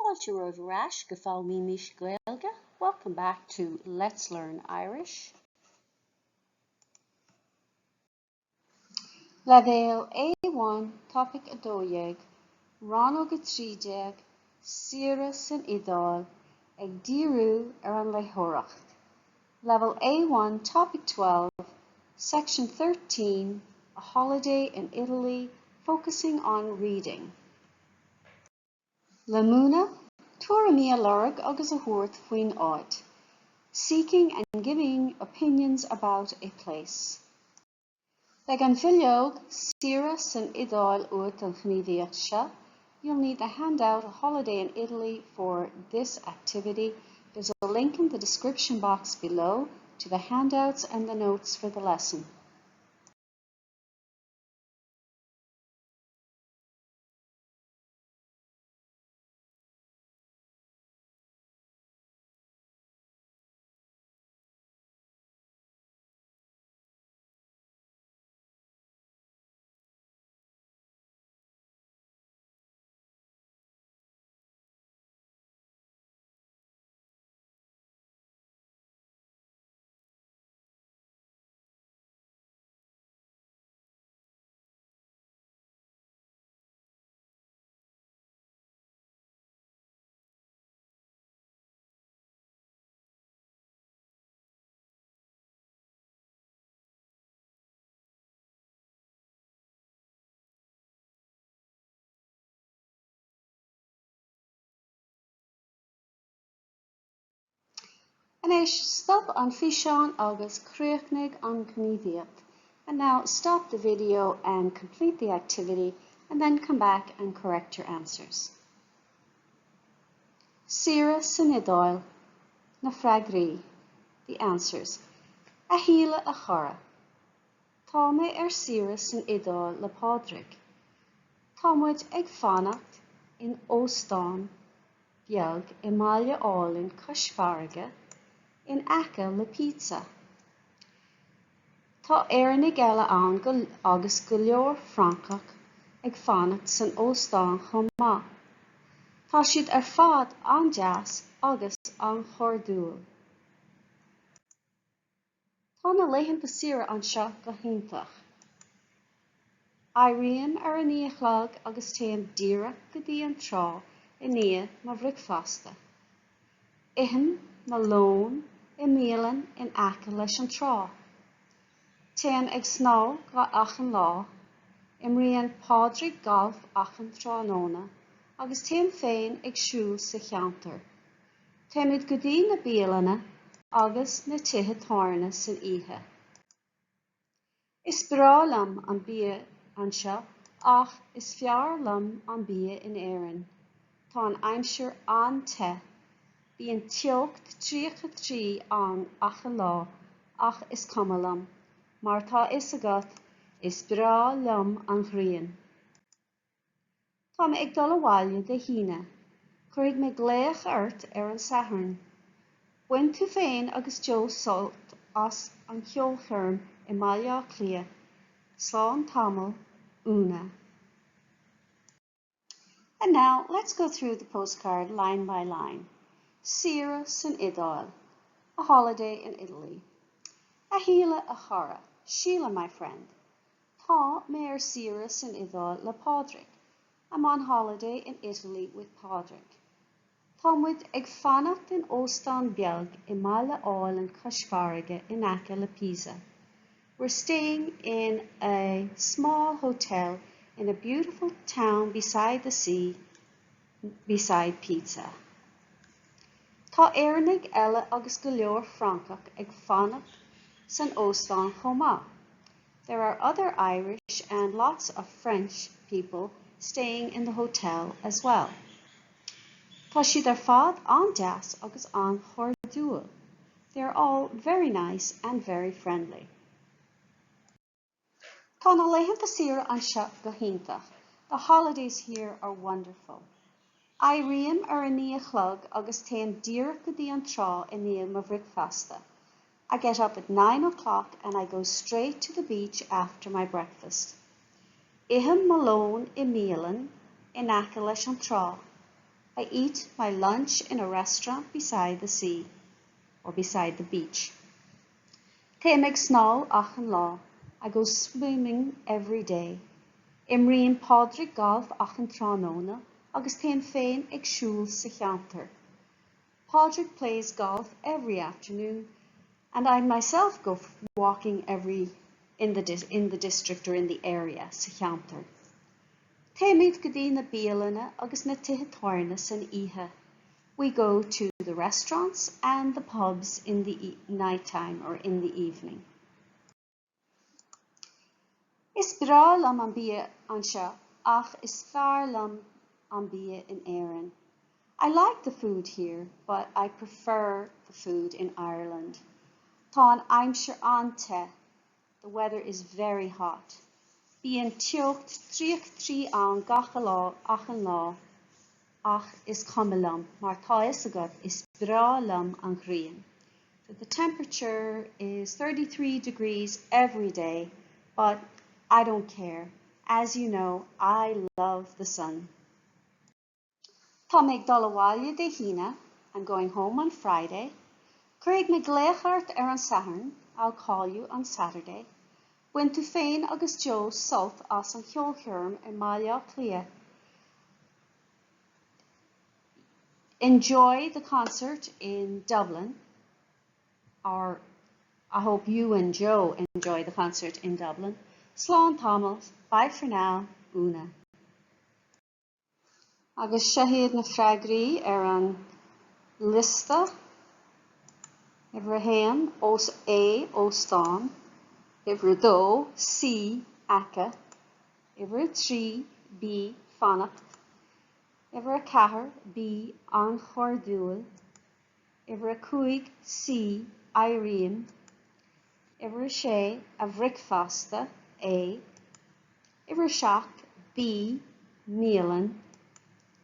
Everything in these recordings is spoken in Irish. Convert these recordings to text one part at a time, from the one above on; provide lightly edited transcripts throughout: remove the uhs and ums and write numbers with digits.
Fáilte romhaibh ar ais go Foghlaimímis Gaeilge, welcome back to Let's Learn Irish. Leibhéal A1, Topaic 12, Rannóg 13, Saoire san Iodáil, ag díriú ar an léitheoireacht. Level A1, Topic 12, Section 13, A Holiday in Italy, focusing on reading. Le múineadh, tuairimí a lorg agus a thabhairt faoin áit. Seeking and giving opinions about a place. Beidh an bhileog Saoire san Iodáil uait don ghníomhaíocht seo. You'll need the handout A Holiday in Italy for this activity. There's a link in the description box below to the handouts and the notes for the lesson. Anois, stop an físeán agus críochnaigh an ghníomhaíocht. And now stop the video and complete the activity and then come back and correct your answers. Saoire san Iodáil, na freagraí, the answers. A Shíle a chara. Tá mé ar saoire san Iodáil le Pádraig. Tá muid ag fanacht in óstán beag i mbaile álainn cois farraige in aice le Pisa. Tá Éireannaigh eile ann agus go leor Francach ag fanacht san óstán chomh maith. Tá siad ar fad an-deas agus an-chairdiúil. Tá na laethanta saoire anseo go hiontach. Éirím ar a 9 a chlog agus téim díreach go dtí an trá i ndiaidh mo bhricfeasta. Ithim mo lón i mbialann in aice leis an trá. Téim ag snámh achan lá. Imríonn Pádraig galf achan tráthnóna agus téim féin ag siúl sa cheantar. Téimid go dtí na bialanna agus na tithe tábhairne san oíche. Is breá liom an bia anseo ach is fearr liom an bia in Éirinn. Tá an aimsir an-te. Bíonn teocht 33 ann achan lá ach is cuma liom, mar tá fhios agat, is breá liom an ghrian. Tá mé ag dul abhaile Dé hAoine. Cuirfidh mé glaoch ort ar an Satharn. Bain tú féin agus Joe sult as an cheolchoirm i mBaile Átha Cliath. Slán tamall, Úna. And now let's go through the postcard line by line. Saoire san Iodáil. A holiday in Italy. A Shíle a chara, Sheila my friend. Tá mé ar saoire san Iodáil le Pádraig. I'm on holiday in Italy with Pádraig. Tá muid ag fanacht in óstán beag i mbaile álainn cois farraige in aice le Pisa. We're staying in a small hotel in a beautiful town beside the sea, beside Pisa. Tá Éireannaigh eile agus go leor Francach ag fanacht san óstán chomh maith. There are other Irish and lots of French people staying in the hotel as well. Tá siad ar fad an-deas agus an-chairdiúil. They are all very nice and very friendly. Tá na laethanta saoire anseo go hiontach. The holidays here are wonderful. Éirím ar a 9 a chlog agus téim díreach go dtí an trá i ndiaidh mo bhricfeasta. I get up at 9 o'clock and I go straight to the beach after my breakfast. Ithim mo lón i mbialann in aice leis an trá. I eat my lunch in a restaurant beside the sea or beside the beach. Téim ag snámh achan lá. I go swimming every day. Imríonn Pádraig galf achan tráthnóna agus téim féin ag siúl sa cheantar. Pádraig plays golf every afternoon and I myself go walking every in the, in the district or in the area sa cheantar. Téimid go dtí na bialanna agus na tithe tábhairne san oíche. We go to the restaurants and the pubs in the e night time or in the evening. Is breá liom an bia anseo ach is fearr liom an bia in Éirinn. I like the food here, but I prefer the food in Ireland. Tá an aimsir an-te. The weather is very hot. Bíonn teocht 33 ann gach lá achan lá ach is cuma liom, mar tá fhios agat is breá liom an ghrian. So the temperature is 33 degrees every day, but I don't care. As you know, I love the sun. Tá mé ag dul abhaile Dé hAoine, I'm going home on Friday. Cuirfidh mé glaoch ort ar an Satharn, I'll call you on Saturday. Bain tú féin agus Joe sult as an cheolchoirm i mBaile Átha Cliath. Enjoy the concert in Dublin, or I hope you and Joe enjoy the concert in Dublin. Slán tamall, bye for now, Úna. Agus seo iad na freagraí ar an liosta. Uimhir a haon, ós A, óstán. Uimhir a dó, C, aice. Uimhir a 3, B, fanacht. Uimhir a 4, B, an-chairdiúil. Uimhir a 5, C, éirím. Uimhir a 6, a bhricfeasta, A. Uimhir a 7, B, naíolann.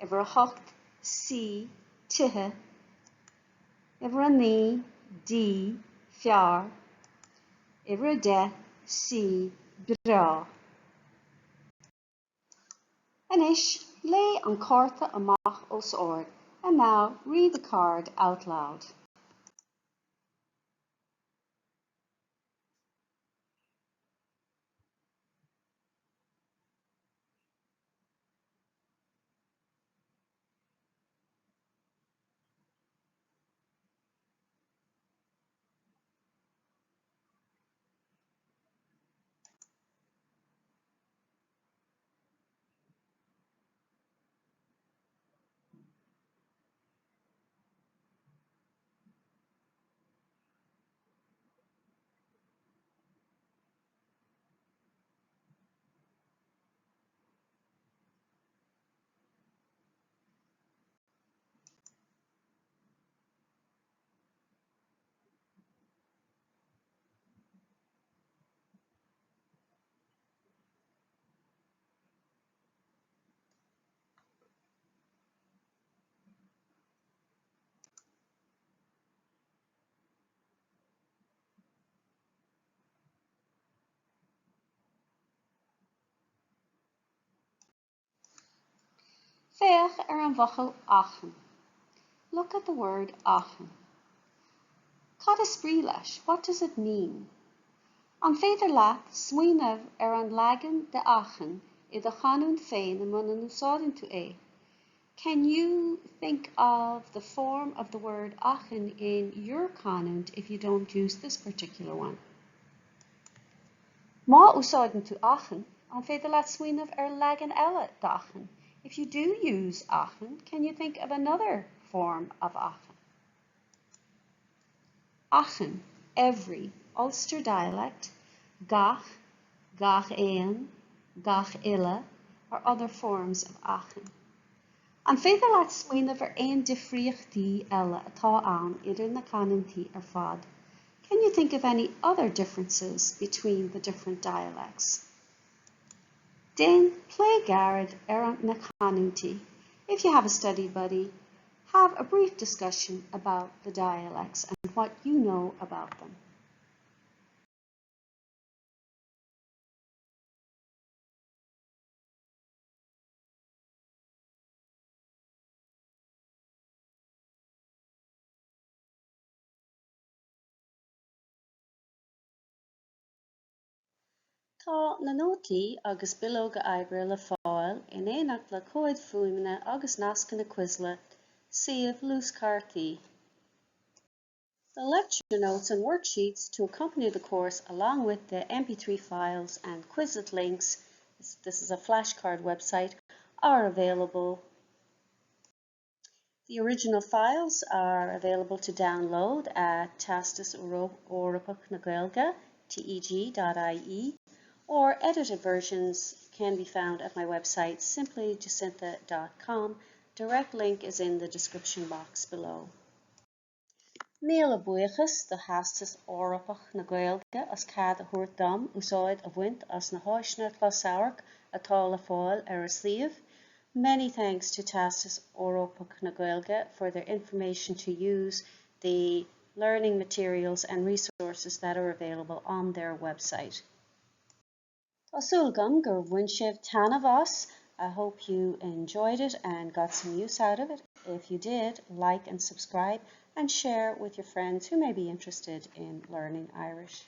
Uimhir a 8, C, tithe. Uimhir a 9, D, fearr. Uimhir a 10, C, breá. Anois, léigh an cárta amach os ard And now read the card out loud. Féach ar an bhfocal achan. Look at the word achan. Cad is brí leis? What does it mean? An féidir leat smaoineamh ar an leagan de achan i do chanúint féin muna n-úsáideann tú é? Can you think of the form of the word achan in your canúint if you don't use this particular one? Má úsáideann tú achan, an féidir leat smaoineamh ar leagan eile d'achan? If you do use achan, can you think of another form of achan? Achan, every, Ulster dialect, gach, gach aon, gach uile, are other forms of achan. An féidir leat smaoineamh ar aon difríochtaí eile atá ann idir na canúintí ar fad? Can you think of any other differences between the different dialects? Déan plé gairid ar na canúintí. If you have a study buddy, have a brief discussion about the dialects and what you know about them. Tá na nótaí agus bileoga oibre le fáil in éineacht le comhaid fuaime agus nascanna Quizlet, suíomh luaschártaí. The lecture notes and worksheets to accompany the course along with the MP3 files and Quizlet links, this is a flashcard website, are available. The original files are available to download at Teastas Eorpach na Gaeilge, teg.ie, or edited versions can be found at my website simplyjacintha.com. Direct link is in the description box below. Míle buíochas do Theastas Eorpach na Gaeilge as cead a thabhairt dom úsáid a bhaint as na háiseanna closamhairc atá le fáil ar a suíomh. Many thanks to Teastas Eorpach na Gaeilge for their information to use the learning materials and resources that are available on their website. Tá súil agam gur bhain sibh taitneamh as. I hope you enjoyed it and got some use out of it. If you did, like and subscribe and share with your friends who may be interested in learning Irish.